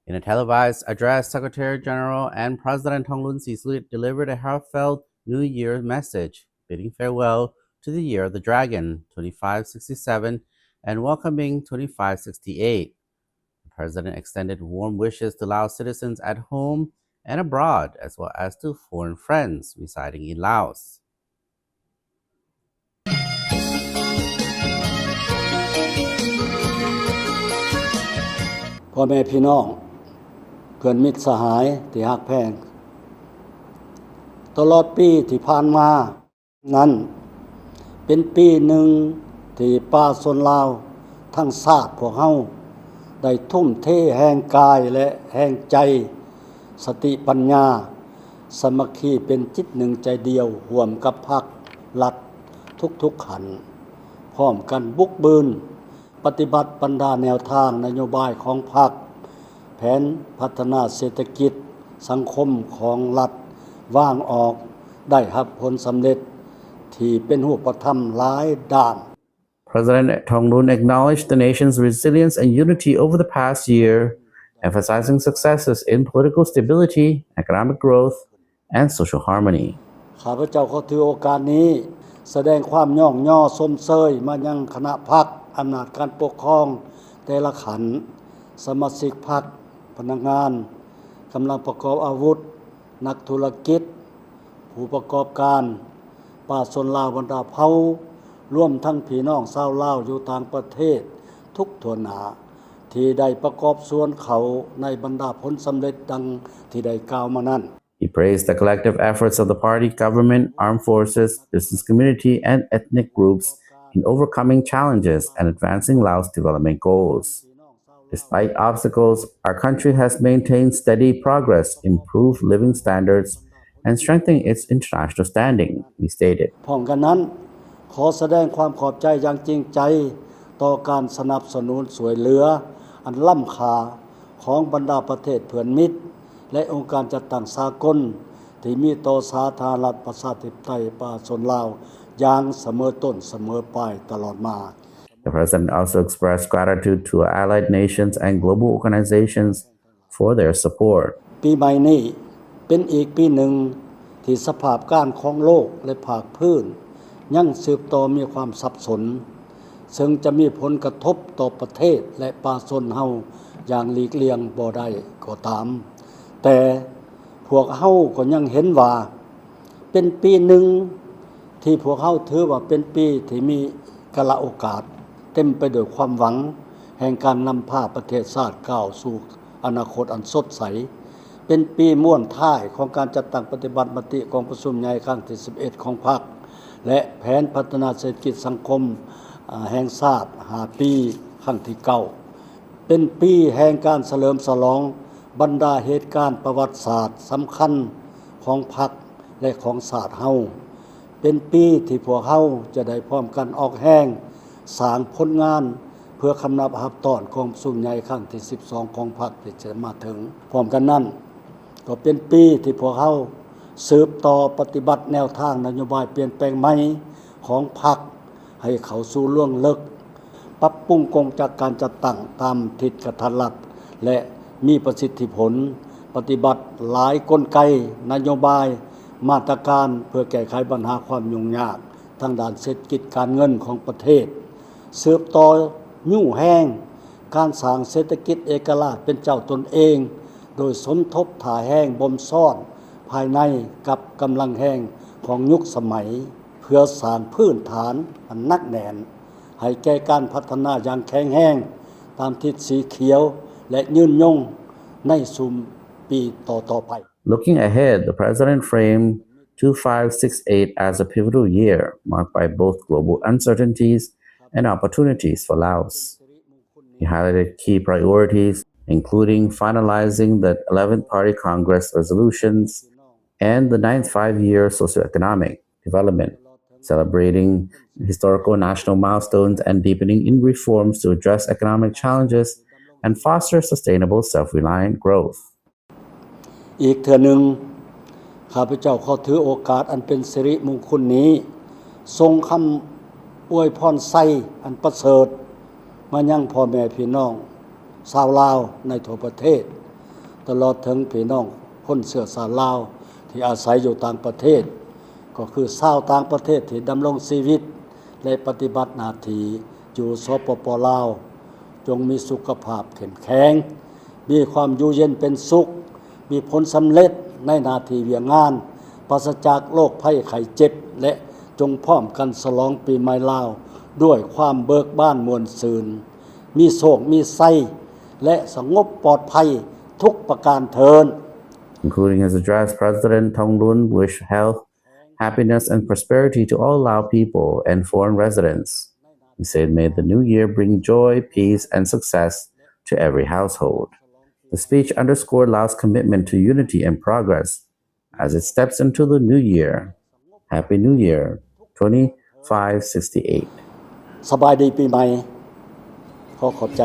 In a televised address, Secretary General and President Thongloun Sisoulith delivered a heartfelt New Year message, bidding farewell to the Year of the Dragon, twenty-five sixty-seven, and welcoming twenty-five sixty-eight. The President extended warm wishes to Lao citizens at home and abroad, as well as to foreign friends residing in Laos. ພໍ່ແມ່ພີ່ນ້ອງ ເພື່ອນມິດສະຫາຍທີ່ຮັກແພງ, ຕະຫຼອດປີທີ່ຜ່ານມານັ້ນ ເປັນປີໜຶ່ງທີ່ປະຊາຊົນລາວທັງຊາດພວກເຮົາ ໄດ້ທຸ່ມເທແຮງກາຍ ແລະ ແຮງໃຈ, ສະຕິປັນຍາ, ສາມັກຄີເປັນຈິດໜຶ່ງໃຈດຽວ ຮ່ວມກັບພັກລັດທຸກໆຂັ້ນ, ພ້ອມກັນບຸກບືນ ປະຕິບັດບັນດາແນວທາງນະໂຍບາຍຂອງພັກ, ແຜນພັດທະນາເສດຖະກິດສັງຄົມຂອງລັດວາງອອກ ໄດ້ຮັບຜົນສຳເລັດທີ່ເປັນຮູບປະທຳຫຼາຍດ້ານ. President Thongloun acknowledged the nation's resilience and unity over the past year, emphasizing successes in political stability, economic growth, and social harmony. ຂ້າພະເຈົ້າຂໍຖືໂອກາດນີ້ ສະແດງຄວາມຍ້ອງຍໍຊົມເຊີຍມາຍັງຄະນະພັກ, ອຳນາດການປົກຄອງແຕ່ລະຂັ້ນ, ສະມາຊິກພັກ, ພະນັກງານ, ກຳລັງປະກອບອາວຸດ, ນັກທຸລະກິດ, ຜູ້ປະກອບການ, ປະຊາຊົນລາວບັນດາເຜົ່າ, ລວມທັງພີ່ນ້ອງຊາວລາວຢູ່ຕ່າງປະເທດທຸກທົ່ວໜ້າ ທີ່ໄດ້ປະກອບສ່ວນເຂົ້າໃນບັນດາຜົນສຳເລັດດັ່ງທີ່ໄດ້ກ່າວມານັ້ນ. He praised the collective efforts of the party, government, armed forces, business community, and ethnic groups in overcoming challenges and advancing Laos development goals. Despite obstacles, our country has maintained steady progress, improved living standards, and strengthened its international standing, he stated. ພ້ອມກັນນັ້ນ, ຂໍສະແດງຄວາມຂອບໃຈຢ່າງຈິງໃຈຕໍ່ການສະໜັບສະໜູນຊ່ວຍເຫຼືອອັນລ້ຳຄ່າຂອງບັນດາປະເທດເພື່ອນມິດ ແລະ ອົງການຈັດຕັ້ງສາກົນ ທີ່ມີຕໍ່ສາທາລະນະລັດປະຊາທິປະໄຕປະຊາຊົນລາວຢ່າງສະເໝີຕົ້ນສະເໝີປາຍຕະຫຼອດມາ. The President also expressed gratitude to allied nations and global organizations for their support. ປີໃໝ່ນີ້ເປັນອີກປີໜຶ່ງທີ່ສະພາບການຂອງໂລກ ແລະ ພາກພື້ນຍັງສືບຕໍ່ມີຄວາມສັບສົນ, ເຊິ່ງຈະມີຜົນກະທົບຕໍ່ປະເທດ ແລະ ປະຊາຊົນເຮົາຢ່າງຫຼີກລ່ຽງບໍ່ໄດ້ກໍຕາມ, ແຕ່ພວກເຮົາກໍຍັງເຫັນວ່າ ເປັນປີໜຶ່ງທີ່ພວກເຮົາຖືວ່າເປັນປີທີ່ມີກາລະໂອກາດ ເຕັມໄປດ້ວຍຄວາມຫວັງແຫ່ງການນຳພາປະເທດຊາດກ້າວສູ່ອະນາຄົດອັນສົດໃສ, ເປັນປີມ້ວນທ້າຍຂອງການຈັດຕັ້ງປະຕິບັດມະຕິກອງປະຊຸມໃຫຍ່ຄັ້ງທີສິບເອັດຂອງພັກ ແລະ ແຜນພັດທະນາເສດຖະກິດສັງຄົມແຫ່ງຊາດຫ້າປີຄັ້ງທີເກົ້າ. ເປັນປີແຫ່ງການສະເຫຼີມສະຫຼອງບັນດາເຫດການປະຫວັດສາດສຳຄັນຂອງພັກ ແລະ ຂອງຊາດເຮົາ. ເປັນປີທີ່ພວກເຮົາຈະໄດ້ພ້ອມກັນອອກແຮງສ້າງຜົນງານ ເພື່ອຄຳນັບຮັບຕ້ອນກອງປະຊຸມໃຫຍ່ຄັ້ງທີສິບສອງຂອງພັກທີ່ຈະມາເຖິງ. ພ້ອມກັນນັ້ນ, ກໍເປັນປີທີ່ພວກເຮົາສືບຕໍ່ປະຕິບັດແນວທາງນະໂຍບາຍປ່ຽນແປງໃໝ່ຂອງພັກ ໃຫ້ເຂົ້າສູ່ລວງເລິກ, ປັບປຸງກົງຈັກການຈັດຕັ້ງຕາມທິດກະທັດລັດ ແລະ ມີປະສິດທິຜົນ, ປະຕິບັດຫຼາຍກົນໄກ, ນະໂຍບາຍ, ມາດຕະການເພື່ອແກ້ໄຂບັນຫາຄວາມຫຍຸ້ງຍາກທາງດ້ານເສດຖະກິດການເງິນຂອງປະເທດ, ສືບຕໍ່ຍູ້ແຮງການສ້າງເສດຖະກິດເອກະລາດເປັນເຈົ້າຕົນເອງ ໂດຍສົມທົບທ່າແຮງບົ່ມຊ້ອນພາຍໃນກັບກຳລັງແຮງຂອງຍຸກສະໄໝ ເພື່ອສ້າງພື້ນຖານອັນໜັກແໜ້ນໃຫ້ແກ່ການພັດທະນາຢ່າງແຂງແຮງຕາມທິດສີຂຽວ ແລະ ຍືນຍົງໃນຊຸມປີຕໍ່ໆໄປ. Looking ahead, the President framed twenty-five sixty-eight as a pivotal year marked by both global uncertainties and opportunities for Laos. He highlighted key priorities, including finalizing the eleventh Party Congress resolutions and the ninth Five-Year Socioeconomic Development, celebrating historical national milestones and deepening in reforms to address economic challenges and foster sustainable self-reliant growth. ອີກເທື່ອໜຶ່ງ, ຂ້າພະເຈົ້າຂໍຖືໂອກາດອັນເປັນສິລິມຸງຄຸນນີ້ ສົ່ງຄຳອວຍພອນໄຊອັນປະເສີດມາຍັງພໍ່ແມ່ພີ່ນ້ອງຊາວລາວໃນທົ່ວປະເທດ, ຕະຫຼອດເຖິງພີ່ນ້ອງຄົນເຊື້ອຊາດລາວທີ່ອາໄສຢູ່ຕ່າງປະເທດ ກໍຄືຊາວຕ່າງປະເທດທີ່ດຳລົງຊີວິດ ແລະ ປະຕິບັດໜ້າທີ່ຢູ່ ສປປ ລາວ ຈົ່ງມີສຸຂະພາບເຂັ້ມແຂງ, ມີຄວາມຢູ່ເຢັນເປັນສຸກ, ມີຜົນສຳເລັດໃນໜ້າທີ່ວຽກງານ, ປາສະຈາກໂລກໄພໄຂ້ເຈັບ ແລະ ຈົ່ງພ້ອມກັນສະຫຼອງປີໃໝ່ລາວດ້ວຍຄວາມເບີກບານມ່ວນຊື່ນ, ມີໂຊກມີໄຊ ແລະ ສະຫງົບປອດໄພທຸກປະການເທີ້ນ. Concluding his address, President Thongloun wished health, happiness, and prosperity to all Lao people and foreign residents. He said, "May the new year bring joy, peace, and success to every household." The speech underscored Lao's commitment to unity and progress as it steps into the new year. Happy New Year, twenty-five sixty-eight. ສະບາຍດີປີໃໝ່. ຂໍຂອບໃຈ.